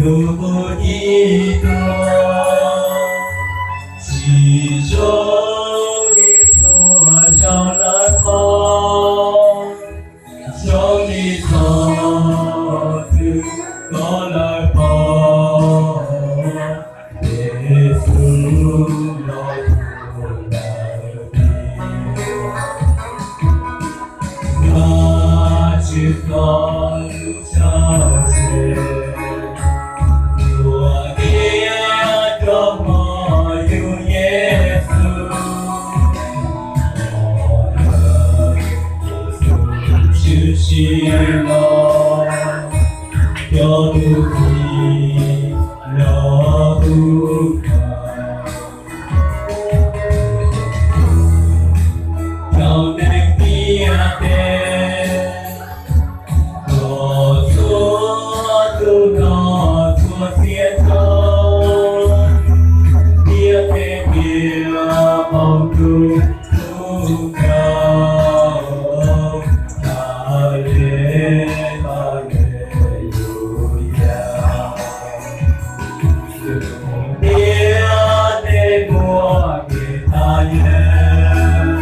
Tus mus ci tuag, tsis zoo li tuag zoo lawm hov, zoo li txog twg koj lawm hov, Yexus los txog lawm tiag. Vajtswv txoj lus cog tseg, luag qhia rau hmo yug Yexus, tshwm sim los coj tus txiv los hu, rau neeg ntiaj teb, kom txhua tus hnov txhua txhia txoj, thiab tej tiam qaum ntuj hnub nkaus, Haleluya, Haleluya. Thiab tej npua kev thov yawg,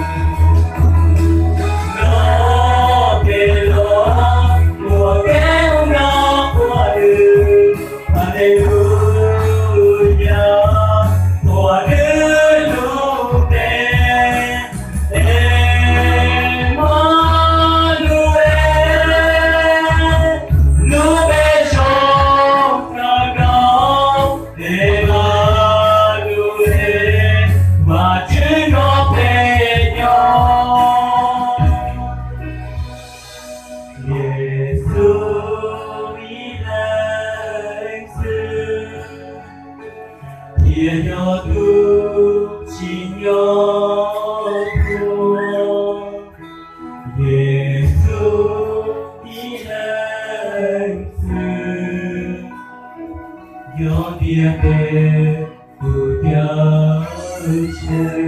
nrog peb los ua kev mus nrog Phuj Ntxwg, Haleluya, Phuj Ntxwg lub npe, Emmanuel, lub npe zoo kawg nkaus, Emmanuel, Vajtswv nrog peb nyob. Yexus ib leeg xwb, thiaj yog tus tsim nyog puag. Yexus ib leeg xwb, yog ntiaj teb tus cawm seej.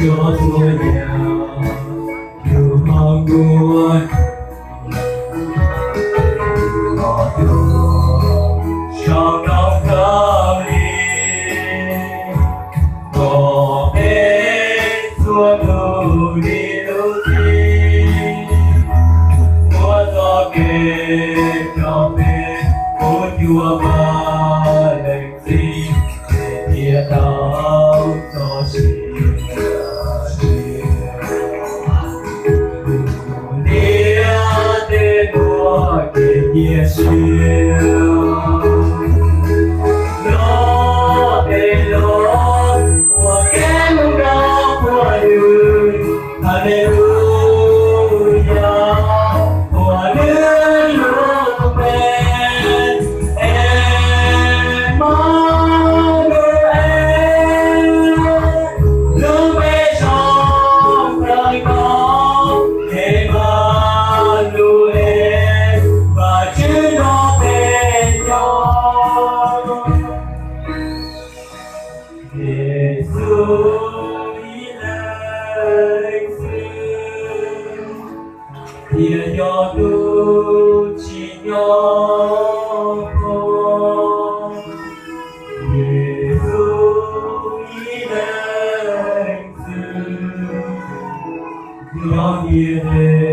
Cov tuag yam yus ho nkuaj, los tuag saum nroog kawg li, kom peb txhua tus li lub txim, muab txoj kev rau peb ua cua Vaj Leej Txiv, peb thiaj tau txoj sia. Ntiaj teb tuag kev cia siab, nrog peb los ua kev mus nrog Phuj Ntxwg. Haleluya, Phuj Ntxwg lub npe, Emmanuel, lub npe zoo kawg nkaus, Emmanuel, Vajtswv nrog peb nyob. Yexus ib leeg xwb, thiaj yog tus tsim nyog puag. Yexus ib leeg xwb, yog ntiaj teb